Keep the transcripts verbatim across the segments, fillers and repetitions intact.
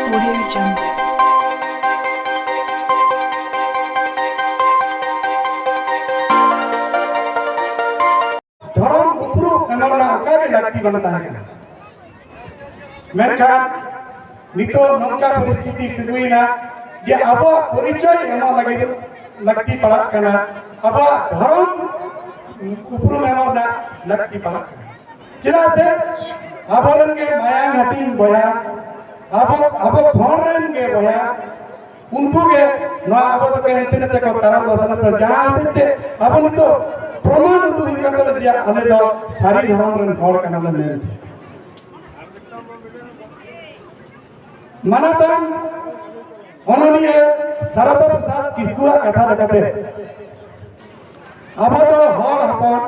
Audio Jungle. ᱫᱷᱚᱨᱚᱢ ᱩᱯᱨᱩᱢ ᱮᱢᱚᱜ ᱨᱮᱱᱟᱜ ᱚᱠᱟ ᱜᱮ ᱞᱟᱹᱠᱛᱤ ᱵᱟᱝ ᱛᱟᱦᱮᱸ ᱠᱟᱱᱟ᱾ ᱢᱮᱱᱠᱷᱟᱱ ᱱᱤᱛᱚᱜ ᱱᱚᱝᱠᱟ ᱯᱚᱨᱤᱥᱛᱷᱤᱛᱤ ᱛᱤᱸᱜᱩᱭᱮᱱᱟ ᱡᱮ ᱟᱵᱚᱣᱟᱜ ᱯᱚᱨᱤᱪᱚᱭ ᱮᱢᱚᱜ ᱞᱟᱹᱜᱤᱫ ᱞᱟᱹᱠᱛᱤ ᱯᱟᱲᱟᱜ ᱠᱟᱱᱟ, ᱟᱵᱚᱣᱟᱜ ᱫᱷᱚᱨᱚᱢ ᱩᱯᱨᱩᱢ ᱮᱢᱚᱜ ᱨᱮᱱᱟᱜ ᱞᱟᱹᱠᱛᱤ ᱯᱟᱲᱟᱜ ᱠᱟᱱᱟ᱾ ᱪᱮᱫᱟᱜ ᱥᱮ ᱟᱵᱚᱨᱮᱱ ᱜᱮ ᱢᱟᱭᱟᱝ ᱦᱟᱹᱴᱤᱧ ᱵᱚᱭᱦᱟ, ᱟᱵᱚ, ᱟᱵᱚ ᱠᱷᱚᱱ ᱨᱮᱱ ᱜᱮ ᱵᱚᱭᱦᱟ, ᱩᱱᱠᱩ ᱜᱮ ᱱᱚᱣᱟ ᱟᱵᱚ ᱫᱚᱠᱚ ᱮᱱᱛᱮ ᱱᱮᱛᱮ ᱠᱚ ᱛᱟᱨᱟᱞ ᱵᱟᱥᱟᱱᱟ ᱠᱚ, ᱡᱟᱦᱟᱸ ᱦᱚᱛᱮᱡ ᱛᱮ ᱟᱵᱚ ᱱᱤᱛᱚᱜ ᱯᱨᱚᱢᱟᱱ ᱩᱫᱩᱜ ᱦᱩᱭᱩᱜ ᱠᱟᱱ ᱛᱟᱵᱚᱱᱟ ᱡᱮ ᱟᱞᱮ ᱫᱚ ᱥᱟᱹᱨᱤ ᱫᱷᱚᱨᱚᱢ ᱨᱮᱱ ᱦᱚᱲ ᱠᱟᱱᱟᱞᱮ ᱢᱮᱱᱛᱮ᱾ ᱢᱟᱱᱚᱛᱟᱱ ᱚᱱᱚᱞᱤᱭᱟᱹ ᱥᱟᱨᱚᱫᱟ ᱯᱨᱚᱥᱟᱫᱽ ᱠᱤᱥᱠᱩᱣᱟᱜ ᱠᱟᱛᱷᱟ ᱞᱮᱠᱟᱛᱮ, ᱟᱵᱚ ᱫᱚ ᱦᱚᱲ ᱦᱚᱯᱚᱱ,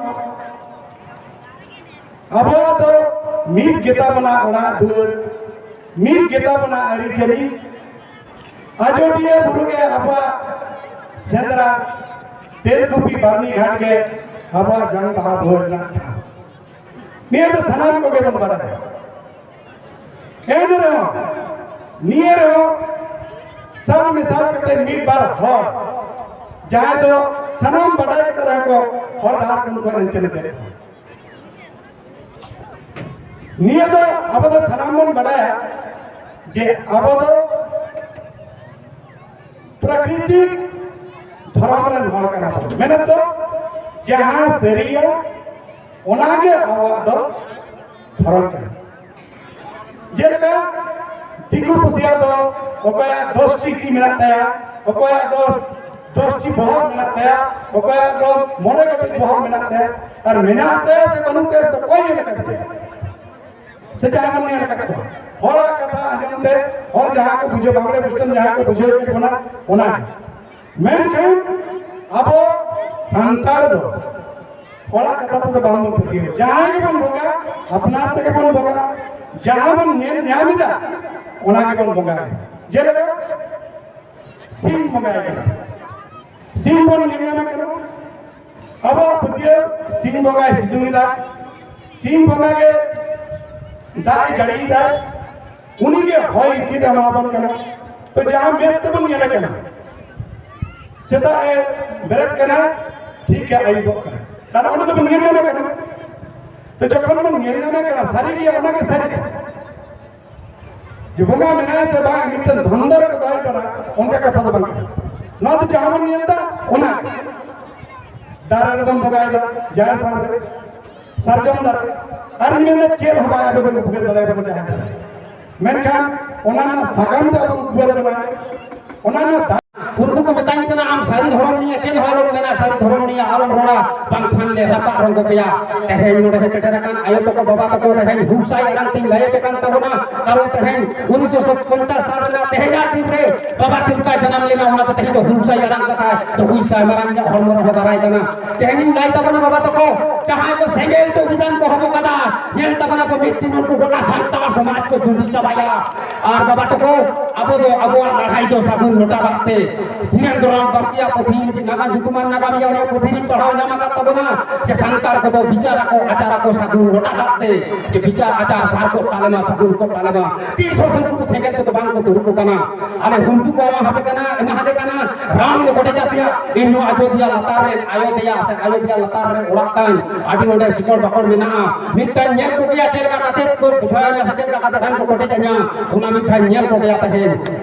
ᱟᱵᱚᱣᱟᱜ ᱫᱚ ᱢᱤᱫ ᱜᱮᱛᱟ ᱵᱚᱱᱟ ᱚᱲᱟᱜ ᱫᱩᱣᱟᱹᱨ, ᱢᱤᱫ ᱜᱮᱛᱟ ᱵᱚᱱᱟ ᱟᱹᱨᱤᱪᱟᱹᱞᱤ᱾ ᱟᱡᱚᱫᱤᱭᱟᱹ ᱵᱩᱨᱩ ᱜᱮ ᱟᱵᱚᱣᱟᱜ ᱥᱮᱸᱫᱽᱨᱟ, ᱛᱮᱞᱠᱩᱯᱤ ᱵᱟᱨᱱᱤ ᱜᱷᱟᱴ ᱜᱮ ᱟᱵᱚᱣᱟᱜ ᱡᱟᱝ ᱵᱟᱦᱟ ᱵᱷᱳᱨ ᱨᱮᱱᱟᱜ ᱴᱷᱟᱶ᱾ ᱱᱤᱭᱟᱹ ᱫᱚ ᱥᱟᱱᱟᱢ ᱠᱚᱜᱮ ᱵᱚᱱ ᱵᱟᱲᱟᱭᱟ᱾ ᱮᱱ ᱨᱮᱦᱚᱸ ᱱᱤᱭᱟᱹ ᱨᱮᱦᱚᱸ ᱥᱟᱞ ᱢᱮᱥᱟᱞ ᱠᱟᱛᱮ ᱢᱤᱫ ᱵᱟᱨ ᱦᱚᱲ, ᱡᱟᱦᱟᱸᱭ ᱫᱚ ᱥᱟᱱᱟᱢ ᱵᱟᱰᱟᱭ ᱠᱟᱛᱮ ᱨᱮᱦᱚᱸ ᱠᱚ ᱦᱚᱲ ᱰᱟᱦᱟᱨ ᱠᱷᱚᱱ ᱠᱚ ᱮᱱᱛᱮ ᱞᱮᱫᱮᱫ ᱠᱚᱣᱟ᱾ ᱱᱤᱭᱟᱹ ᱫᱚ ᱟᱵᱚ ᱫᱚ ᱥᱟᱱᱟᱢ ᱵᱚᱱ ᱵᱟᱰᱟᱭᱟ ᱡᱮ ᱟᱵᱚ ᱫᱚ ᱯᱨᱟᱠᱨᱤᱛᱤᱠ ᱫᱷᱚᱨᱚᱢ ᱨᱮᱱ ᱦᱚᱲ ᱠᱟᱱᱟ ᱵᱚᱱ᱾ ᱢᱮᱱᱮᱫ ᱫᱚ ᱡᱟᱦᱟᱸ ᱥᱟᱹᱨᱤᱭᱟ ᱚᱱᱟᱜᱮ ᱟᱵᱚᱣᱟᱜ ᱫᱚ ᱫᱷᱚᱨᱚᱢ ᱠᱟᱱᱟ᱾ ᱡᱮᱞᱮᱠᱟ ᱫᱤᱠᱩ ᱯᱩᱥᱤᱭᱟᱜ ᱫᱚ ᱚᱠᱚᱭᱟᱜ ᱫᱚᱥᱴᱤ ᱛᱤ ᱢᱮᱱᱟᱜ ᱛᱟᱭᱟ, ᱚᱠᱚᱭᱟᱜ ᱫᱚ ᱫᱚᱥᱴᱤ ᱵᱚᱦᱚᱜ ᱢᱮᱱᱟᱜ ᱛᱟᱭᱟ, ᱚᱠᱚᱭᱟᱜ ᱫᱚ ᱢᱚᱬᱮ ᱜᱚᱴᱮᱡ ᱵᱚᱦᱚᱜ ᱢᱮᱱᱟᱜ ᱛᱟᱭᱟ, ᱟᱨ ᱢᱮᱱᱟᱜ ᱛᱟᱭᱟ ᱥᱮ ᱵᱟᱹᱱᱩᱜ ᱛᱟᱭᱟ ᱥᱮ ᱚᱠᱚᱭ ᱧᱮᱞ ᱟᱠᱟᱫ ᱛᱟᱭᱟ? ᱥᱮ ᱡᱟᱦᱟᱸᱭ ᱵᱚᱱ ᱧᱮᱞ ᱟᱠᱟᱫ ᱠᱚᱣᱟ, ᱦᱚᱲᱟᱜ ᱠᱟᱛᱷᱟ ᱟᱸᱡᱚᱢ ᱛᱮ, ᱦᱚᱲ ᱡᱟᱦᱟᱸ ᱠᱚ ᱵᱩᱡᱷᱟᱹᱣ, ᱵᱟᱝᱞᱮ ᱵᱩᱡᱷᱟᱹᱣ, ᱡᱟᱦᱟᱸ ᱠᱚ ᱵᱩᱡᱷᱟᱹᱣ ᱠᱮᱫ ᱵᱚᱱᱟ, ᱚᱱᱟ ᱜᱮ᱾ ᱢᱮᱱᱠᱷᱟᱱ ᱟᱵᱚ ᱥᱟᱱᱛᱟᱲ ᱫᱚ ᱦᱚᱲᱟᱜ ᱠᱟᱛᱷᱟ ᱛᱮᱫᱚ ᱵᱟᱝ ᱵᱚᱱ ᱯᱟᱹᱛᱭᱟᱹᱣᱟ᱾ ᱡᱟᱦᱟᱸᱭ ᱜᱮᱵᱚᱱ ᱵᱚᱸᱜᱟ, ᱟᱯᱱᱟᱨ ᱛᱮᱜᱮ ᱵᱚᱱ ᱵᱚᱸᱜᱟ, ᱡᱟᱦᱟᱸ ᱵᱚᱱ ᱧᱮᱞ ᱧᱟᱢ ᱮᱫᱟ, ᱚᱱᱟ ᱜᱮᱵᱚᱱ ᱵᱚᱸᱜᱟᱭᱟ᱾ ᱡᱮᱞᱮᱠᱟ ᱥᱤᱧ ᱵᱚᱸᱜᱟᱭ ᱠᱟᱱᱟ, ᱥᱤᱧ ᱵᱚᱱ ᱧᱮᱞ ᱧᱟᱢᱮ ᱠᱟᱱᱟ᱾ ᱟᱵᱚᱣᱟᱜ ᱯᱟᱹᱛᱭᱟᱹᱣ, ᱥᱤᱧ ᱵᱚᱸᱜᱟᱭ ᱥᱤᱛᱩᱝ ᱮᱫᱟ, ᱥᱤᱧ ᱵᱚᱸᱜᱟ ᱜᱮ ᱫᱟᱜ ᱮ ᱡᱟᱹᱲᱤᱭᱮᱫᱟ, ᱩᱱᱤ ᱜᱮ ᱦᱚᱭ ᱦᱤᱸᱥᱤᱫ ᱮ ᱮᱢᱟ ᱵᱚᱱ ᱠᱟᱱᱟ᱾ ᱛᱚ ᱡᱟᱦᱟᱸ ᱢᱮᱫ ᱛᱮᱵᱚᱱ ᱧᱮᱞᱮ ᱠᱟᱱᱟ, ᱥᱮᱛᱟᱜ ᱮ ᱵᱮᱨᱮᱫ ᱠᱟᱱᱟ, ᱴᱷᱤᱠ ᱜᱮ ᱟᱹᱭᱩᱵᱚᱜ ᱠᱟᱱᱟ, ᱛᱟᱦᱞᱮ ᱚᱸᱰᱮ ᱫᱚᱵᱚᱱ ᱧᱮᱞ ᱧᱟᱢᱮ ᱠᱟᱱᱟ᱾ ᱛᱚ ᱡᱚᱠᱷᱚᱱ ᱵᱚᱱ ᱧᱮᱞ ᱧᱟᱢᱮ ᱠᱟᱱᱟ, ᱥᱟᱹᱨᱤ ᱜᱮ ᱚᱱᱟ ᱜᱮ ᱥᱟᱹᱨᱤ ᱠᱟᱱᱟ᱾ ᱡᱮ ᱵᱚᱸᱜᱟ ᱢᱮᱱᱟᱭᱟ ᱥᱮ ᱵᱟᱝ, ᱢᱤᱫᱴᱮᱱ ᱫᱷᱚᱱᱫᱚ ᱨᱮ ᱠᱚ ᱫᱚᱦᱚᱭ ᱠᱟᱱᱟ, ᱚᱱᱠᱟ ᱠᱟᱛᱷᱟ ᱫᱚ ᱵᱟᱝ ᱠᱟᱱᱟ᱾ ᱱᱚᱣᱟ ᱫᱚ ᱡᱟᱦᱟᱸ ᱵᱚᱱ ᱧᱮᱞ ᱮᱫᱟ, ᱚᱱᱟ ᱜᱮ᱾ ᱫᱟᱨᱮ ᱨᱮᱵᱚᱱ ᱵᱚᱸᱜᱟᱭᱮᱫᱟ, ᱡᱟᱦᱮᱨ ᱛᱷᱟᱱ ᱨᱮ, ᱥᱟᱨᱡᱚᱢ ᱫᱟᱨᱮ᱾ ᱟᱨ ᱤᱧ ᱢᱮᱱᱫᱟ, ᱪᱮᱫ ᱦᱚᱸ ᱵᱟᱭ ᱟᱵᱚ ᱫᱚ ᱩᱯᱠᱟᱹᱨ ᱫᱟᱲᱮᱭᱟᱵᱚᱱᱟ ᱡᱟᱦᱮᱨ ᱛᱷᱟᱱ ᱨᱮ᱾ ᱢᱮᱱᱠᱷᱟᱱ ᱚᱱᱟ ᱨᱮᱱᱟᱜ ᱥᱟᱠᱟᱢ ᱛᱮ ᱟᱵᱚ ᱩᱯᱠᱟᱹᱨ ᱠᱟᱱᱟ, ᱚᱱᱟ ᱨᱮᱱᱟᱜ ᱫᱟ-, ᱩᱱᱠᱩ ᱠᱚ ᱢᱮᱛᱟᱧ ᱠᱟᱱᱟ, "ᱟᱢ ᱥᱟᱹᱨᱤ ᱫᱷᱚᱨᱚᱢ ᱱᱤᱭᱮ ᱪᱮᱫ ᱦᱚᱸ ᱟᱞᱚᱢ ᱢᱮᱱᱟ, ᱥᱟᱹᱨᱤ ᱫᱷᱚᱨᱚᱢ ᱱᱤᱭᱮ ᱟᱞᱚᱢ ᱨᱚᱲᱟ, ᱵᱟᱝᱠᱷᱟᱱ ᱞᱮ ᱨᱟᱯᱟᱜ ᱨᱚᱝᱜᱚ ᱯᱮᱭᱟ᱾" ᱛᱮᱦᱮᱧ ᱱᱚᱰᱮ ᱦᱮᱡ ᱥᱮᱴᱮᱨ ᱟᱠᱟᱱ ᱟᱭᱳ ᱛᱟᱠᱚ, ᱵᱟᱵᱟ ᱛᱟᱠᱚ, ᱛᱮᱦᱮᱧ ᱦᱩᱞᱥᱟᱹᱭ ᱟᱲᱟᱝ ᱛᱤᱧ ᱞᱟᱹᱭ ᱟᱯᱮ ᱠᱟᱱ ᱛᱟᱵᱚᱱᱟ᱾ ᱠᱟᱨᱚᱱ ᱛᱮᱦᱮᱧ ᱩᱱᱤᱥᱥᱚ ᱯᱚᱧᱪᱟᱥ ᱥᱟᱞ ᱨᱮᱱᱟᱜ ᱛᱮᱦᱮᱧᱟᱜ ᱫᱤᱱ ᱨᱮ ᱵᱟᱵᱟ ᱛᱤᱞᱠᱟ ᱡᱟᱱᱟᱢ ᱞᱮᱱᱟ, ᱚᱱᱟᱛᱮ ᱛᱮᱦᱮᱧ ᱫᱚ ᱦᱩᱞᱥᱟᱹᱭ ᱟᱲᱟᱝ ᱠᱟᱛᱷᱟ ᱥᱮ ᱦᱩᱞᱥᱟᱹᱭ ᱢᱟᱨᱟᱝ ᱨᱮᱭᱟᱜ ᱦᱚᱲᱢᱚ ᱨᱮᱦᱚᱸ ᱫᱟᱨᱟᱭ ᱠᱟᱱᱟ᱾ ᱛᱮᱦᱮᱧ ᱤᱧ ᱞᱟᱹᱭ ᱛᱟᱵᱚᱱᱟ, ᱵᱟᱵᱟ ᱛᱟᱠᱚ, ᱡᱟᱦᱟᱸᱭ ᱠᱚ ᱥᱮᱸᱜᱮᱞ ᱛᱮ ᱚᱵᱷᱤᱡᱟᱱ ᱠᱚ ᱦᱚᱦᱚ ᱠᱟᱫᱟ, ᱧᱮᱞ ᱛᱟᱵᱚᱱᱟ ᱠᱚ ᱢᱤᱫ ᱫᱤᱱ ᱩᱱᱠᱩ ᱜᱚᱴᱟ ᱥᱟᱱᱛᱟᱲ ᱥᱚᱢᱟᱡᱽ ᱠᱚ ᱡᱩᱰᱤ ᱪᱟᱵᱟᱭᱟ᱾ ᱟᱨ ᱵᱟᱵᱟ ᱛᱟᱠᱚ, ᱟᱵᱚ ᱫᱚ ᱟᱵᱚᱣᱟᱜ ᱞᱟᱹᱲᱦᱟᱹᱭ ᱫᱚ ᱥᱟᱹᱜᱩᱱ ᱞᱚᱴᱟ ᱫᱟᱜ ᱛᱮ᱾ ᱫᱷᱤᱨᱮᱱ ᱫᱷᱚᱨᱚᱢ ᱵᱟᱥᱠᱮᱭᱟᱜ ᱯᱩᱛᱷᱤ, ᱢᱤᱫᱴᱤᱡ ᱱᱟᱜᱟᱢ, ᱧᱩᱛᱩᱢᱟᱱ ᱱᱟᱜᱟᱢᱤᱭᱟᱹ, ᱩᱱᱤᱭᱟᱜ ᱯᱩᱛᱷᱤ ᱨᱤᱧ ᱯᱟᱲᱦᱟᱣ ᱧᱟᱢ ᱟᱠᱟᱫ ᱛᱟᱵᱚᱱᱟ ᱡᱮ ᱥᱟᱱᱛᱟᱲ ᱠᱚᱫᱚ ᱵᱤᱪᱟᱨ ᱟᱠᱚ, ᱟᱪᱟᱨ ᱟᱠᱚ ᱥᱟᱹᱜᱩᱱ ᱞᱚᱴᱟ ᱫᱟᱜ ᱛᱮ, ᱡᱮ ᱵᱤᱪᱟᱨ ᱟᱪᱟᱨ ᱥᱟᱨ ᱠᱚ ᱛᱟᱞᱮᱢᱟ, ᱥᱟᱹᱜᱩᱱ ᱠᱚ ᱛᱟᱞᱮᱢᱟ᱾ ᱛᱤᱥ ᱦᱚᱸ ᱥᱩᱫᱷᱩ ᱥᱮᱸᱜᱮᱞ ᱛᱮᱫᱚ ᱵᱟᱝ ᱠᱚ ᱫᱩᱲᱩᱵ ᱠᱟᱱᱟ᱾ ᱟᱞᱮ ᱦᱩᱞ ᱠᱚ ᱮᱢᱟ ᱦᱟᱯᱮ ᱠᱟᱱᱟ, ᱮᱢᱟ ᱦᱟᱞᱮ ᱠᱟᱱᱟ, ᱨᱟᱱ ᱞᱮ ᱠᱚᱴᱮᱡ ᱟᱯᱮᱭᱟ᱾ ᱤᱧ ᱦᱚᱸ ᱟᱡᱚᱫᱤᱭᱟᱹ ᱞᱟᱛᱟᱨ ᱨᱮ, ᱟᱡᱚᱫᱤᱭᱟᱹ ᱥᱮ ᱟᱡᱚᱫᱤᱭᱟᱹ ᱞᱟᱛᱟᱨ ᱨᱮ ᱚᱲᱟᱜ ᱛᱟᱹᱧ, ᱟᱹᱰᱤ ᱚᱸᱰᱮ ᱥᱤᱠᱚᱲ ᱵᱟᱠᱚᱲ ᱢᱮᱱᱟᱜᱼᱟ᱾ ᱢᱤᱫᱴᱟᱝ ᱧᱮᱞ ᱠᱚᱜᱮᱭᱟ ᱪᱮᱫ ᱞᱮᱠᱟ ᱠᱟᱛᱮ ᱠᱚ ᱵᱩᱡᱷᱟᱹᱣ ᱤᱧᱟ ᱥᱮ ᱪᱮᱫ ᱞᱮᱠᱟ ᱠᱟᱛᱮ ᱨᱟᱱ ᱠᱚ ᱠᱚᱴᱮᱡ ᱤᱧᱟ, ᱚᱱᱟ ᱢᱤᱫᱴᱟᱝ ᱧᱮᱞ ᱠᱚᱜᱮᱭᱟ ᱛᱟᱦᱮᱸᱱ᱾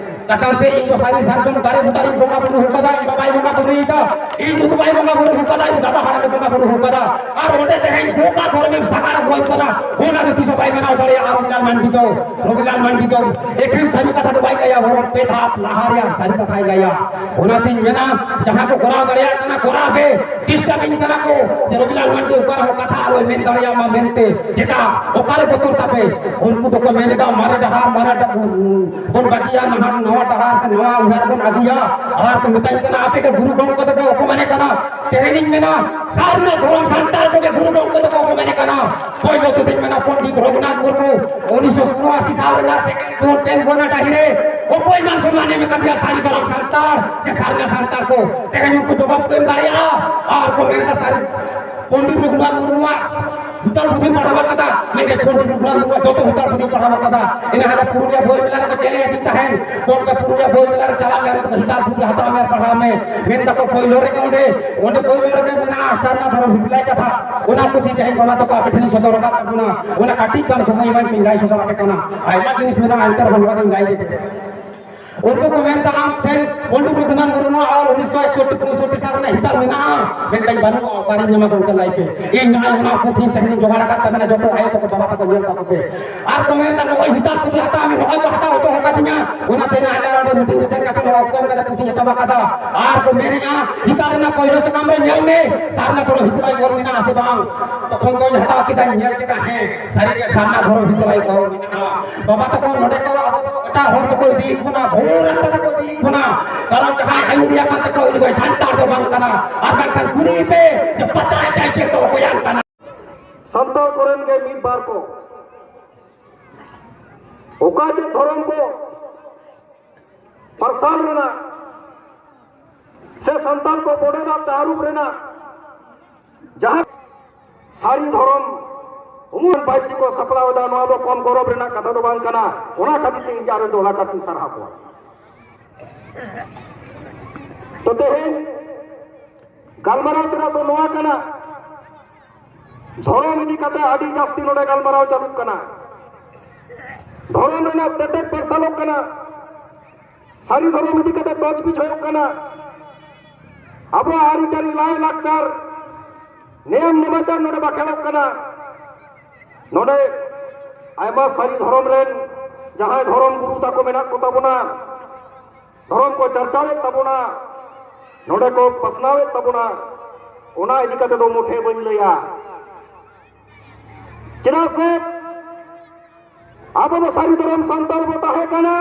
ᱠᱟᱛᱷᱟ ᱪᱮᱫ, ᱤᱧ ᱫᱚ ᱥᱟᱹᱨᱤ ᱥᱟᱨᱡᱚᱢ ᱫᱟᱨᱮ ᱵᱩᱴᱟᱹ ᱨᱤᱧ ᱵᱚᱸᱜᱟ ᱵᱩᱨᱩ ᱟᱠᱟᱫᱟ, ᱤᱧ ᱵᱟᱵᱟᱭ ᱵᱚᱸᱜᱟ ᱵᱩᱨᱩᱭᱮᱫᱟ, ᱤᱧ ᱫᱩᱫᱩ ᱵᱟᱭ ᱵᱚᱸᱜᱟ ᱵᱩᱨᱩ ᱟᱠᱟᱫᱟ, ᱤᱧ ᱫᱟᱫᱟ ᱦᱟᱲᱟᱢᱮ ᱵᱚᱸᱜᱟ ᱵᱩᱨᱩ ᱟᱠᱟᱫᱟ, ᱟᱨ ᱚᱸᱰᱮ ᱛᱮᱦᱮᱧ ᱜᱚᱴᱟ ᱫᱷᱚᱨᱢᱮᱢ ᱥᱟᱜᱟᱲ ᱟᱹᱜᱩ ᱟᱠᱟᱫᱟ, ᱚᱱᱟ ᱫᱚ ᱛᱤᱥ ᱦᱚᱸ ᱵᱟᱭ ᱢᱟᱱᱟᱣ ᱫᱟᱲᱮᱭᱟᱜᱼᱟ᱾ ᱨᱚᱵᱤᱞᱟᱞ ᱢᱟᱱᱰᱤ ᱫᱚ, ᱨᱚᱵᱤᱞᱟᱞ ᱢᱟᱱᱰᱤ ᱫᱚ ᱮᱠᱷᱮᱱ ᱥᱟᱹᱨᱤ ᱠᱟᱛᱷᱟ ᱫᱚ ᱵᱟᱭ ᱞᱟᱹᱭᱟ, ᱵᱚᱨᱚᱝ ᱯᱮ ᱫᱷᱟᱯ ᱞᱟᱦᱟ ᱨᱮᱭᱟᱜ ᱥᱟᱹᱨᱤ ᱠᱟᱛᱷᱟᱭ ᱞᱟᱹᱭᱟ᱾ ᱚᱱᱟᱛᱤᱧ ᱢᱮᱱᱟ, ᱡᱟᱦᱟᱸ ᱠᱚ ᱠᱚᱨᱟᱣ ᱫᱟᱲᱮᱭᱟᱜ ᱠᱟᱱᱟ, ᱠᱚᱨᱟᱣ ᱯᱮ᱾ ᱰᱤᱥᱴᱟᱵᱤᱧ ᱠᱟᱱᱟ ᱠᱚ ᱡᱮ ᱨᱚᱵᱤᱞᱟᱞ ᱢᱟᱱᱰᱤ ᱚᱠᱟ ᱨᱮᱦᱚᱸ ᱠᱟᱛᱷᱟ ᱟᱞᱚᱭ ᱢᱮᱱ ᱫᱟᱲᱮᱭᱟᱜ ᱢᱟ ᱢᱮᱱᱛᱮ᱾ ᱪᱮᱫᱟᱜ? ᱚᱠᱟᱨᱮ ᱵᱚᱛᱚᱨ ᱛᱟᱯᱮ? ᱩᱱᱠᱩ ᱫᱚᱠᱚ ᱢᱮᱱ ᱮᱫᱟ, ᱢᱟᱨᱮ ᱰᱟᱦᱟᱨ, ᱢᱟᱨᱮ ᱰᱟᱦᱟᱨ ᱵᱚᱱ ᱵᱟᱹᱜᱤᱭᱟ, ᱱᱟᱦᱟᱜ ᱱᱟᱣᱟ ᱰᱟᱦᱟᱨ ᱥᱮ ᱱᱟᱣᱟ ᱩᱭᱦᱟᱹᱨ ᱵᱚᱱ ᱟᱹᱜᱩᱭᱟ᱾ ᱟᱨ ᱠᱚ ᱢᱮᱛᱟᱧ ᱠᱟᱱᱟ, ᱟᱯᱮ ᱜᱮ ᱜᱩᱨᱩ ᱜᱚᱢᱠᱮ ᱫᱚᱯᱮ ᱚᱯᱚᱢᱟᱱᱮ ᱠᱟᱱᱟ᱾ ᱛᱮᱦᱮᱧᱤᱧ ᱢᱮᱱᱟ, ᱥᱟᱨᱱᱟ ᱫᱷᱚᱨᱚᱢ ᱥᱟᱱᱛᱟᱲ ᱠᱚᱜᱮ ᱜᱩᱨᱩ ᱜᱚᱢᱠᱮ ᱫᱚᱠᱚ ᱚᱯᱚᱢᱟᱱᱮ ᱠᱟᱱᱟ᱾ ᱯᱳᱭᱞᱳ ᱛᱮᱫᱚᱧ ᱢᱮᱱᱟ, ᱯᱚᱱᱰᱤᱛ ᱨᱚᱜᱷᱩᱱᱟᱛᱷ ᱢᱩᱨᱢᱩ ᱩᱱᱤᱥᱥᱚ ᱩᱱᱚᱟᱥᱤ ᱥᱟᱞ ᱨᱮᱱᱟᱜ ᱥᱮᱠᱮᱱᱰ ᱡᱳᱱ ᱴᱮᱱ ᱜᱚᱱᱟ ᱰᱟᱹᱦᱤ ᱨᱮ ᱚᱠᱚᱭ ᱢᱟᱱ ᱥᱚᱱᱢᱟᱱ ᱮᱢ ᱟᱠᱟᱫᱮᱭᱟ ᱥᱟᱹᱨᱤ ᱫᱷᱚᱨᱚᱢ ᱥᱟᱱᱛᱟᱲ ᱥᱮ ᱥᱟᱨᱱᱟ ᱥᱟᱱᱛᱟᱲ ᱠᱚ? ᱛᱮᱦᱮᱧ ᱩᱱᱠᱩ ᱡᱚᱵᱟᱵ ᱠᱚ ᱮᱢ ᱫᱟᱲᱮᱭᱟᱜᱼᱟ᱾ ᱟᱨ ᱠᱚ ᱢᱮᱱ ᱮᱫᱟ, ᱥᱟᱹᱨᱤ ᱯᱚᱱᱰᱤᱛ ᱨᱚᱜᱷᱩᱱᱟᱛᱷ ᱢᱩᱨᱢᱩᱣᱟᱜ ᱦᱤᱛᱟᱞ ᱯᱩᱛᱷᱤᱢ ᱯᱟᱲᱦᱟᱣ ᱟᱠᱟᱫᱟ? ᱢᱮᱱᱫᱟᱹᱧ ᱯᱚᱱᱰᱤᱛ ᱨᱚᱜᱷᱩᱱᱟᱛᱷ ᱢᱩᱨᱢᱩᱣᱟᱜ ᱡᱚᱛᱚ ᱦᱤᱛᱟᱞ ᱯᱩᱛᱷᱤᱢ ᱯᱟᱲᱦᱟᱣ ᱟᱠᱟᱫᱟ᱾ ᱮᱱᱟ ᱦᱟᱱᱟ ᱯᱩᱨᱩᱞᱤᱭᱟᱹ ᱵᱳᱭ ᱢᱮᱞᱟ ᱨᱮᱠᱚ ᱪᱮᱞᱮᱧ ᱟᱹᱫᱤᱧ ᱛᱟᱦᱮᱸᱱ, ᱜᱚᱢᱠᱮ ᱯᱩᱨᱩᱞᱤᱭᱟᱹ ᱵᱳᱭ ᱢᱮᱞᱟ ᱨᱮ ᱪᱟᱞᱟᱜ ᱢᱮ, ᱦᱤᱛᱟᱞ ᱯᱩᱛᱷᱤ ᱦᱟᱛᱟᱣ ᱢᱮ ᱟᱨ ᱯᱟᱲᱦᱟᱣ ᱢᱮ᱾ ᱢᱮᱱ ᱫᱟᱠᱚ ᱯᱳᱭᱞᱳ ᱨᱮᱜᱮ ᱚᱸᱰᱮ, ᱚᱸᱰᱮ ᱯᱳᱭᱞᱳ ᱨᱮᱜᱮ ᱢᱮᱱᱟᱜᱼᱟ ᱥᱟᱨᱱᱟ ᱫᱷᱚᱨᱚᱢ ᱦᱤᱛᱞᱟᱭ ᱠᱟᱛᱷᱟ᱾ ᱚᱱᱟ ᱯᱩᱛᱷᱤ ᱛᱮᱦᱮᱧ ᱵᱟᱵᱟ ᱛᱟᱠᱚ ᱟᱯᱮ ᱴᱷᱮᱱᱤᱧ ᱥᱚᱫᱚᱨ ᱟᱠᱟᱫ ᱛᱟᱵᱚᱱᱟ᱾ ᱚᱱᱟ ᱠᱟᱹᱴᱤᱡ ᱜᱟᱱ ᱥᱚᱢᱚᱭ ᱮᱢᱟᱧ ᱯᱮ, ᱤᱧ ᱞᱟᱹᱭ ᱥᱚᱫᱚᱨ ᱟᱯᱮ ᱠᱟᱱᱟ᱾ ᱟᱭᱢᱟ ᱡᱤᱱᱤᱥ ᱢᱮᱱᱟᱜᱼᱟ, ᱮᱱᱛᱮ ᱨᱮᱦᱚᱸ ᱱᱚᱣᱟ ᱫᱚᱧ ᱞᱟᱹᱭ ᱞᱮᱜᱮ᱾ ᱩᱱᱠᱩ ᱠᱚ ᱢᱮᱱ ᱫᱟ, "ᱟᱢ ᱴᱷᱮᱱ ᱯᱚᱱᱰᱤᱛ ᱨᱚᱜᱷᱩᱱᱟᱛᱷ ᱢᱩᱨᱢᱩᱣᱟᱜ ᱚᱞ ᱩᱱᱤᱥᱥᱚ ᱮᱠᱥᱚᱴᱴᱤ ᱯᱚᱸᱭᱥᱚᱴᱴᱤ ᱥᱟᱞ ᱨᱮᱱᱟᱜ ᱦᱤᱛᱟᱞ ᱢᱮᱱᱟᱜᱼᱟ?" ᱢᱮᱱᱫᱟᱹᱧ, "ᱵᱟᱹᱱᱩᱜᱼᱟ, ᱚᱠᱟᱨᱤᱧ ᱧᱟᱢᱟ ᱜᱚᱢᱠᱮ, ᱞᱟᱹᱭ ᱯᱮ?" ᱤᱧ ᱱᱚᱜᱼᱚᱭ ᱚᱱᱟ ᱯᱩᱛᱷᱤ ᱛᱮᱦᱮᱧᱤᱧ ᱡᱚᱜᱟᱲ ᱟᱠᱟᱫ ᱛᱟᱵᱮᱱᱟ, ᱡᱚᱛᱚ ᱟᱭᱳ ᱠᱚᱠᱚ, ᱵᱟᱵᱟ ᱛᱟᱠᱚ ᱧᱮᱞ ᱛᱟᱠᱚ ᱯᱮ᱾ ᱟᱨ ᱠᱚ ᱢᱮᱱ ᱫᱟ, "ᱱᱚᱜᱼᱚᱭ ᱦᱤᱛᱟᱞ ᱯᱩᱛᱷᱤ ᱦᱟᱛᱟᱣ ᱢᱮ, ᱱᱚᱜᱼᱚᱭ ᱠᱚ ᱦᱟᱛᱟᱣ ᱦᱚᱴᱚ ᱟᱠᱟᱫᱤᱧᱟ, ᱚᱱᱟᱛᱮ ᱱᱚᱜᱼᱚᱭ ᱟᱞᱮ ᱚᱸᱰᱮ ᱢᱤᱴᱤᱝ ᱨᱮ ᱥᱮᱱ ᱠᱟᱛᱮ ᱱᱚᱣᱟ ᱠᱚᱢ ᱠᱟᱛᱮ ᱯᱩᱛᱷᱤᱧ ᱮᱛᱚᱦᱚᱵ ᱟᱠᱟᱫᱟ᱾" ᱟᱨ ᱠᱚ ᱢᱮᱱᱮᱜᱼᱟ, "ᱦᱤᱛᱟᱞ ᱨᱮᱱᱟᱜ ᱯᱳᱭᱞᱳ ᱥᱟᱠᱟᱢ ᱨᱮ ᱧᱮᱞ ᱢᱮ, ᱥᱟᱨᱱᱟ ᱫᱷᱚᱨᱚᱢ ᱦᱤᱛᱟᱞᱟᱭ ᱚᱞ ᱢᱮᱱᱟᱜᱼᱟ ᱥᱮ ᱵᱟᱝ?" ᱛᱚᱠᱷᱚᱱ ᱫᱚᱧ ᱦᱟᱛᱟᱣ ᱠᱮᱫᱟ, ᱧᱮᱞ ᱠᱮᱫᱟ, ᱦᱮᱸ, ᱥᱟᱹᱨᱤᱜᱮ ᱥᱟᱨᱱᱟ ᱫᱷᱚᱨᱚᱢ ᱦᱤᱛᱟᱞᱟᱭ ᱚᱞ ᱢᱮᱱᱟᱜᱼᱟ᱾ ᱵᱟᱵᱟ ᱛᱟᱠᱚ ᱱᱚᱰᱮ ᱠᱚ ᱟᱵᱚ ᱫᱚ ᱮᱴᱟᱜ ᱦᱚᱲ ᱛᱮᱠᱚ ᱤᱫᱤᱭᱮᱫ ᱵᱚᱱᱟ, ᱵᱷᱩᱞ ᱨᱟᱥᱛᱟ ᱛᱮᱠᱚ ᱤᱫᱤᱭᱮᱫ ᱵᱚᱱᱟ᱾ ᱠᱟᱨᱚᱱ ᱡᱟᱦᱟᱸᱭ ᱟᱹᱭᱩᱨᱤᱭᱟ ᱠᱟᱱ ᱛᱟᱠᱚᱣᱟ, ᱩᱱᱤ ᱫᱚᱭ ᱥᱟᱱᱛᱟᱲ ᱫᱚ ᱵᱟᱝ ᱠᱟᱱᱟ᱾ ᱟᱨ ᱢᱮᱱᱠᱷᱟᱱ ᱠᱩᱞᱤᱭᱮ ᱯᱮ ᱡᱮ ᱯᱟᱛᱲᱟ ᱮᱴᱟᱜ ᱪᱮᱫ ᱠᱚ ᱚᱠᱚᱭᱟᱱ ᱠᱟᱱᱟ᱾ ᱥᱟᱱᱛᱟᱲ ᱠᱚᱨᱮᱱ ᱜᱮ ᱢᱤᱫ ᱵᱟᱨ ᱠᱚ ᱚᱠᱟ ᱪᱮᱫ ᱫᱷᱚᱨᱚᱢ ᱠᱚ ᱯᱟᱨᱥᱟᱞ ᱨᱮᱱᱟᱜ ᱥᱮ ᱥᱟᱱᱛᱟᱲ ᱠᱚ ᱵᱚᱰᱮ ᱫᱟᱜ ᱛᱮ ᱟᱹᱨᱩᱵ ᱨᱮᱱᱟᱜ ᱡᱟᱦᱟᱸ ᱥᱟᱹᱨᱤ ᱫᱷᱚᱨᱚᱢ ᱩᱢᱩᱞ ᱵᱟᱹᱭᱥᱤ ᱠᱚ ᱥᱟᱯᱲᱟᱣ ᱮᱫᱟ, ᱱᱚᱣᱟ ᱫᱚ ᱠᱚᱢ ᱜᱚᱨᱚᱵᱽ ᱨᱮᱱᱟᱜ ᱠᱟᱛᱷᱟ ᱫᱚ ᱵᱟᱝ ᱠᱟᱱᱟ᱾ ᱚᱱᱟ ᱠᱷᱟᱹᱛᱤᱨ ᱛᱮ ᱤᱧ ᱟᱨ ᱫᱚᱦᱲᱟ ᱠᱟᱛᱮᱧ ᱥᱟᱨᱦᱟᱣ ᱠᱚᱣᱟ᱾ ᱛᱚ ᱛᱮᱦᱮᱧ ᱜᱟᱞᱢᱟᱨᱟᱣ ᱛᱮᱱᱟᱜ ᱫᱚ ᱱᱚᱣᱟ ᱠᱟᱱᱟ, ᱫᱷᱚᱨᱚᱢ ᱤᱫᱤ ᱠᱟᱛᱮ ᱟᱹᱰᱤ ᱡᱟᱹᱥᱛᱤ ᱱᱚᱰᱮ ᱜᱟᱞᱢᱟᱨᱟᱣ ᱪᱟᱞᱩᱜ ᱠᱟᱱᱟ, ᱫᱷᱚᱨᱚᱢ ᱨᱮᱱᱟᱜ ᱛᱮᱛᱮᱫ ᱯᱟᱨᱥᱟᱞᱚᱜ ᱠᱟᱱᱟ, ᱥᱟᱹᱨᱤ ᱫᱷᱚᱨᱚᱢ ᱤᱫᱤ ᱠᱟᱛᱮ ᱛᱚᱡᱵᱤᱡ ᱦᱩᱭᱩᱜ ᱠᱟᱱᱟ, ᱟᱵᱚᱣᱟᱜ ᱟᱹᱨᱤᱪᱟᱹᱞᱤ, ᱞᱟᱭ ᱞᱟᱠᱪᱟᱨ, ᱱᱮᱭᱟᱢ ᱱᱮᱢᱟᱪᱟᱨ ᱱᱚᱰᱮ ᱵᱟᱠᱷᱮᱲᱚᱜ ᱠᱟᱱᱟ᱾ ᱱᱚᱰᱮ ᱟᱭᱢᱟ ᱥᱟᱹᱨᱤ ᱫᱷᱚᱨᱚᱢ ᱨᱮᱱ ᱡᱟᱦᱟᱸᱭ ᱫᱷᱚᱨᱚᱢ ᱜᱩᱨᱩ ᱛᱟᱠᱚ ᱢᱮᱱᱟᱜ ᱠᱚ ᱛᱟᱵᱚᱱᱟ, ᱫᱷᱚᱨᱚᱢ ᱠᱚ ᱪᱟᱨᱪᱟᱣᱮᱫ ᱛᱟᱵᱚᱱᱟ, ᱱᱚᱰᱮ ᱠᱚ ᱯᱟᱥᱱᱟᱣᱮᱫ ᱛᱟᱵᱚᱱᱟ, ᱚᱱᱟ ᱤᱫᱤ ᱠᱟᱛᱮ ᱫᱚ ᱢᱩᱴᱷᱮ ᱵᱟᱹᱧ ᱞᱟᱹᱭᱟ᱾ ᱪᱮᱫᱟᱜ ᱥᱮ ᱟᱵᱚ ᱫᱚ ᱥᱟᱹᱨᱤ ᱫᱷᱚᱨᱚᱢ ᱥᱟᱱᱛᱟᱲ ᱵᱚ ᱛᱟᱦᱮᱸ ᱠᱟᱱᱟ,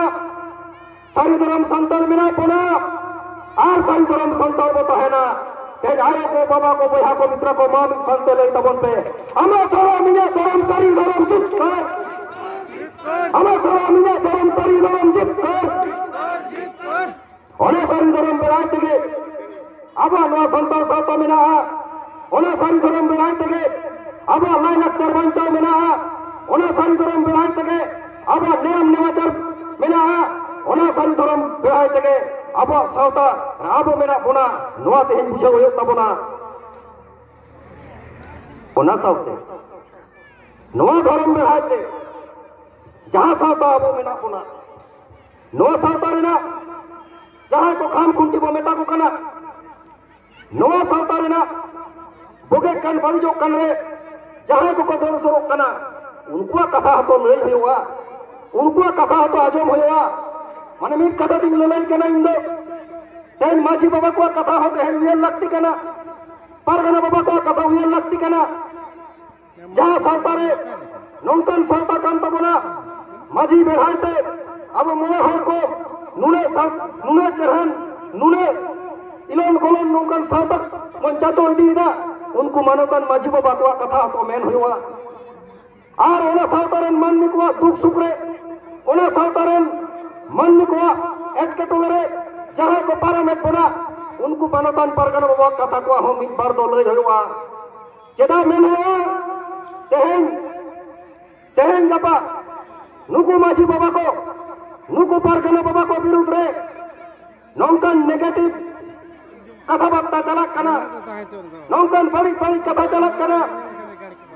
ᱥᱟᱹᱨᱤ ᱫᱷᱚᱨᱚᱢ ᱥᱟᱱᱛᱟᱲ ᱢᱮᱱᱟᱜ ᱵᱚᱱᱟ, ᱟᱨ ᱥᱟᱹᱨᱤ ᱫᱷᱚᱨᱚᱢ ᱥᱟᱱᱛᱟᱲ ᱵᱚ ᱛᱟᱦᱮᱱᱟ᱾ ᱛᱮᱦᱮᱧ ᱟᱭᱳ ᱠᱚ, ᱵᱟᱵᱟ ᱠᱚ, ᱵᱚᱭᱦᱟ ᱠᱚ, ᱢᱤᱥᱨᱟ ᱠᱚ, ᱢᱟ ᱢᱤᱫ ᱥᱟᱶᱛᱮ ᱞᱟᱹᱭ ᱛᱟᱵᱚᱱ ᱯᱮ, ᱟᱢᱟᱜ ᱫᱷᱚᱨᱚᱢ, ᱤᱧᱟᱹᱜ ᱫᱷᱚᱨᱚᱢ, ᱥᱟᱹᱨᱤ ᱫᱷᱚᱨᱚᱢ ᱡᱤᱛᱠᱟᱹᱨ᱾ ᱟᱢᱟᱜ ᱫᱷᱚᱨᱚᱢ, ᱤᱧᱟᱹᱜ ᱫᱷᱚᱨᱚᱢ, ᱥᱟᱹᱨᱤ ᱫᱷᱚᱨᱚᱢ ᱡᱤᱛᱠᱟᱹᱨ᱾ ᱚᱱᱟ ᱥᱟᱹᱨᱤ ᱫᱷᱚᱨᱚᱢ ᱵᱮᱲᱟᱭ ᱛᱮᱜᱮ ᱟᱵᱚᱣᱟᱜ ᱱᱚᱣᱟ ᱥᱟᱱᱛᱟᱲ ᱥᱟᱶᱛᱟ ᱢᱮᱱᱟᱜᱼᱟ᱾ ᱚᱱᱟ ᱥᱟᱹᱨᱤ ᱫᱷᱚᱨᱚᱢ ᱵᱮᱲᱟᱭ ᱛᱮᱜᱮ ᱟᱵᱚᱣᱟᱜ ᱞᱟᱭᱼᱞᱟᱠᱪᱟᱨ ᱵᱟᱧᱪᱟᱣ ᱢᱮᱱᱟᱜᱼᱟ, ᱚᱱᱟ ᱥᱟᱹᱨᱤ ᱫᱷᱚᱨᱚᱢ ᱵᱮᱲᱦᱟᱭ ᱛᱮᱜᱮ ᱟᱵᱚᱣᱟᱜ ᱱᱮᱭᱟᱢ ᱱᱮᱢᱟᱪᱟᱨ ᱢᱮᱱᱟᱜᱼᱟ, ᱚᱱᱟ ᱥᱟᱹᱨᱤ ᱫᱷᱚᱨᱚᱢ ᱵᱮᱲᱦᱟᱭ ᱛᱮᱜᱮ ᱟᱵᱚᱣᱟᱜ ᱥᱟᱶᱛᱟ ᱨᱮ ᱟᱵᱚ ᱢᱮᱱᱟᱜ ᱵᱚᱱᱟ, ᱱᱚᱣᱟ ᱛᱮᱦᱮᱧ ᱵᱩᱡᱷᱟᱹᱣ ᱦᱩᱭᱩᱜ ᱛᱟᱵᱚᱱᱟ᱾ ᱚᱱᱟ ᱥᱟᱶᱛᱮ ᱱᱚᱣᱟ ᱫᱷᱚᱨᱚᱢ ᱵᱮᱲᱦᱟᱭ ᱛᱮ ᱡᱟᱦᱟᱸ ᱥᱟᱶᱛᱟ ᱟᱵᱚ ᱢᱮᱱᱟᱜ ᱵᱚᱱᱟ, ᱱᱚᱣᱟ ᱥᱟᱶᱛᱟ ᱨᱮᱱᱟᱜ ᱡᱟᱦᱟᱸᱭ ᱠᱚ ᱠᱷᱟᱢ ᱠᱷᱩᱱᱴᱤ ᱵᱚ ᱢᱮᱛᱟ ᱠᱚ ᱠᱟᱱᱟ, ᱱᱚᱣᱟ ᱥᱟᱶᱛᱟ ᱨᱮᱱᱟᱜ ᱵᱩᱜᱤᱜ ᱠᱟᱱ ᱵᱟᱹᱲᱤᱡᱚᱜ ᱠᱟᱱ ᱨᱮ ᱡᱟᱦᱟᱸᱭ ᱠᱚᱠᱚ ᱫᱟᱹᱲ ᱥᱚᱨᱚᱜ ᱠᱟᱱᱟ, ᱩᱱᱠᱩᱣᱟᱜ ᱠᱟᱛᱷᱟ ᱦᱚᱸᱛᱚ ᱞᱟᱹᱭ ᱦᱩᱭᱩᱜᱼᱟ, ᱩᱱᱠᱩᱣᱟᱜ ᱠᱟᱛᱷᱟ ᱦᱚᱸᱛᱚ ᱟᱸᱡᱚᱢ ᱦᱩᱭᱩᱜᱼᱟ᱾ ᱢᱟᱱᱮ ᱢᱤᱫ ᱠᱟᱛᱷᱟ ᱛᱤᱧ ᱞᱟᱹᱞᱟᱹᱭ ᱠᱟᱱᱟ ᱤᱧ ᱫᱚ, ᱛᱮᱦᱮᱧ ᱢᱟᱹᱡᱷᱤ ᱵᱟᱵᱟ ᱠᱚᱣᱟᱜ ᱠᱟᱛᱷᱟ ᱦᱚᱸ ᱛᱮᱦᱮᱧ ᱩᱭᱦᱟᱹᱨ ᱞᱟᱹᱠᱛᱤ ᱠᱟᱱᱟ, ᱯᱟᱨᱜᱟᱱᱟ ᱵᱟᱵᱟ ᱠᱚᱣᱟᱜ ᱠᱟᱛᱷᱟ ᱩᱭᱦᱟᱹᱨ ᱞᱟᱹᱠᱛᱤ ᱠᱟᱱᱟ᱾ ᱡᱟᱦᱟᱸ ᱥᱟᱶᱛᱟ ᱨᱮ ᱱᱚᱝᱠᱟᱱ ᱥᱟᱶᱛᱟ ᱠᱟᱱ ᱛᱟᱵᱚᱱᱟ, ᱢᱟᱹᱡᱷᱤ ᱵᱮᱲᱦᱟᱭ ᱛᱮ ᱟᱵᱚ ᱢᱚᱬᱮ ᱦᱚᱲ ᱠᱚ ᱱᱩᱱᱟᱹᱜ ᱥᱟᱶ-, ᱱᱩᱱᱟᱹᱜ ᱪᱮᱨᱦᱟᱱ, ᱱᱩᱱᱟᱹᱜ ᱤᱞᱚᱱ ᱜᱚᱞᱚᱱ ᱱᱚᱝᱠᱟᱱ ᱥᱟᱶᱛᱟ ᱵᱚᱱ ᱪᱟᱪᱚ ᱤᱫᱤᱭᱮᱫᱟ, ᱩᱱᱠᱩ ᱢᱟᱱᱚᱛᱟᱱ ᱢᱟᱹᱡᱷᱤ ᱵᱟᱵᱟ ᱠᱚᱣᱟᱜ ᱠᱟᱛᱷᱟ ᱦᱚᱸᱠᱚ ᱢᱮᱱ ᱦᱩᱭᱩᱜᱼᱟ᱾ ᱟᱨ ᱚᱱᱟ ᱥᱟᱶᱛᱟ ᱨᱮᱱ ᱢᱟᱹᱱᱢᱤ ᱠᱚᱣᱟᱜ ᱫᱩᱠ ᱥᱩᱠ ᱨᱮ, ᱚᱱᱟ ᱥᱟᱶᱛᱟ ᱨᱮᱱ ᱢᱟᱹᱱᱢᱤ ᱠᱚᱣᱟᱜ ᱮᱴᱠᱮᱴᱚᱬᱮ ᱨᱮ ᱡᱟᱦᱟᱸᱭ ᱠᱚ ᱯᱟᱨᱚᱢᱮᱫ ᱵᱚᱱᱟ, ᱩᱱᱠᱩ ᱢᱟᱱᱚᱛᱟᱱ ᱯᱟᱨᱜᱟᱱᱟ ᱵᱟᱵᱟᱣᱟᱜ ᱠᱟᱛᱷᱟ ᱠᱚᱣᱟᱜ ᱦᱚᱸ ᱢᱤᱫ ᱵᱟᱨ ᱫᱚ ᱞᱟᱹᱭ ᱦᱩᱭᱩᱜᱼᱟ᱾ ᱪᱮᱫᱟᱜ ᱢᱮᱱ ᱦᱩᱭᱩᱜᱼᱟ? ᱛᱮᱦᱮᱧ, ᱛᱮᱦᱮᱧ ᱜᱟᱯᱟ ᱱᱩᱠᱩ ᱢᱟᱹᱡᱷᱤ ᱵᱟᱵᱟ ᱠᱚ, ᱱᱩᱠᱩ ᱯᱟᱨᱜᱟᱱᱟ ᱵᱟᱵᱟ ᱠᱚ ᱵᱤᱨᱩᱫᱽ ᱨᱮ ᱱᱚᱝᱠᱟᱱ negative ᱠᱟᱛᱷᱟ ᱵᱟᱨᱛᱟ ᱪᱟᱞᱟᱜ ᱠᱟᱱᱟ, ᱱᱚᱝᱠᱟᱱ ᱵᱟᱹᱲᱤᱡ ᱵᱟᱹᱲᱤᱡ ᱠᱟᱛᱷᱟ ᱪᱟᱞᱟᱜ ᱠᱟᱱᱟ,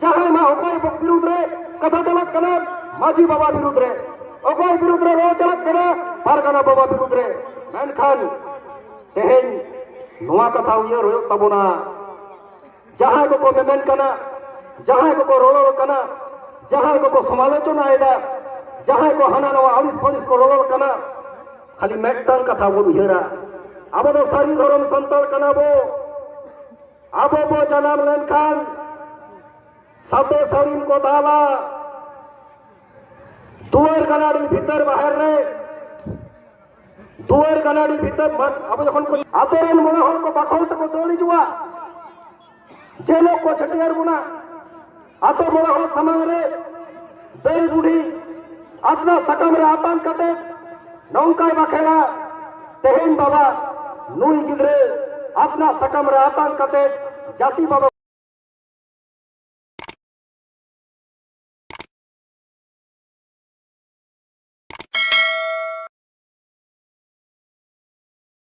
ᱡᱟᱦᱟᱸᱭ ᱢᱟ ᱚᱠᱚᱭ ᱵᱤᱨᱩᱫᱽ ᱨᱮ ᱠᱟᱛᱷᱟ ᱪᱟᱞᱟᱜ ᱠᱟᱱᱟ, ᱢᱟᱹᱡᱷᱤ ᱵᱟᱵᱟ ᱵᱤᱨᱩᱫᱽ ᱨᱮ, ᱚᱠᱚᱭ ᱵᱤᱨᱩᱫᱽ ᱨᱮ ᱨᱚᱲ ᱪᱟᱞᱟᱜ ᱠᱟᱱᱟ, ᱯᱟᱨᱜᱟᱱᱟ ᱵᱟᱵᱟ ᱵᱤᱨᱩᱫᱽ ᱨᱮ᱾ ᱢᱮᱱᱠᱷᱟᱱ ᱛᱮᱦᱮᱧ ᱱᱚᱣᱟ ᱠᱟᱛᱷᱟ ᱩᱭᱦᱟᱹᱨ ᱦᱩᱭᱩᱜ ᱛᱟᱵᱚᱱᱟ, ᱡᱟᱦᱟᱸᱭ ᱠᱚᱠᱚ ᱢᱮᱢᱮᱱ ᱠᱟᱱᱟ, ᱡᱟᱦᱟᱸᱭ ᱠᱚᱠᱚ ᱨᱚᱨᱚᱲ ᱠᱟᱱᱟ, ᱡᱟᱦᱟᱸᱭ ᱠᱚᱠᱚ ᱥᱚᱢᱟᱞᱳᱪᱚᱱᱟᱭᱮᱫᱟ, ᱡᱟᱦᱟᱸᱭ ᱠᱚ ᱦᱟᱱᱟ ᱱᱟᱣᱟ ᱟᱹᱲᱤᱥ ᱯᱟᱹᱲᱤᱥ ᱠᱚ ᱨᱚᱨᱚᱲ ᱠᱟᱱᱟ, ᱠᱷᱟᱹᱞᱤ ᱢᱤᱫᱴᱟᱝ ᱠᱟᱛᱷᱟ ᱵᱚᱱ ᱩᱭᱦᱟᱹᱨᱟ, ᱟᱵᱚ ᱫᱚ ᱥᱟᱹᱨᱤ ᱫᱷᱚᱨᱚᱢ ᱥᱟᱱᱛᱟᱲ ᱠᱟᱱᱟ ᱵᱚ᱾ ᱟᱵᱚ ᱵᱚ ᱡᱟᱱᱟᱢ ᱞᱮᱱᱠᱷᱟᱱ ᱥᱟᱛᱮ ᱥᱟᱹᱲᱤᱢ ᱠᱚ ᱫᱟᱞᱟ, ᱫᱩᱣᱟᱹᱨ ᱜᱟᱱᱟᱰᱤ ᱵᱷᱤᱛᱟᱹᱨ ᱵᱟᱦᱮᱨ ᱨᱮ, ᱫᱩᱣᱟᱹᱨ ᱜᱟᱱᱟᱰᱤ ᱵᱷᱤᱛᱟᱹᱨ ᱢᱟ-, ᱟᱵᱚ ᱡᱚᱠᱷᱚᱱ ᱠᱚ, ᱟᱛᱳ ᱨᱮᱱ ᱢᱚᱬᱮ ᱦᱚᱲ ᱠᱚ ᱵᱟᱠᱷᱳᱞ ᱛᱮᱠᱚ ᱫᱟᱹᱲ ᱦᱤᱡᱩᱜᱼᱟ, ᱡᱮ ᱦᱤᱞᱳᱜ ᱠᱚ ᱪᱷᱟᱹᱴᱭᱟᱹᱨ ᱵᱚᱱᱟ, ᱟᱛᱳ ᱢᱚᱬᱮ ᱦᱚᱲ ᱥᱟᱢᱟᱝ ᱨᱮ ᱫᱟᱹᱭ ᱵᱩᱰᱷᱤ ᱟᱛᱱᱟᱜ ᱥᱟᱠᱟᱢ ᱨᱮ ᱟᱛᱟᱝ ᱠᱟᱛᱮ ᱱᱚᱝᱠᱟᱭ ᱵᱟᱠᱷᱮᱲᱟ, "ᱛᱮᱦᱮᱧ ᱵᱟᱵᱟ ᱱᱩᱭ ᱜᱤᱫᱽᱨᱟᱹ ᱟᱛᱱᱟᱜ ᱥᱟᱠᱟᱢ ᱨᱮ ᱟᱛᱟᱝ ᱠᱟᱛᱮ ᱡᱟᱹᱛᱤ ᱵᱟᱵᱟ"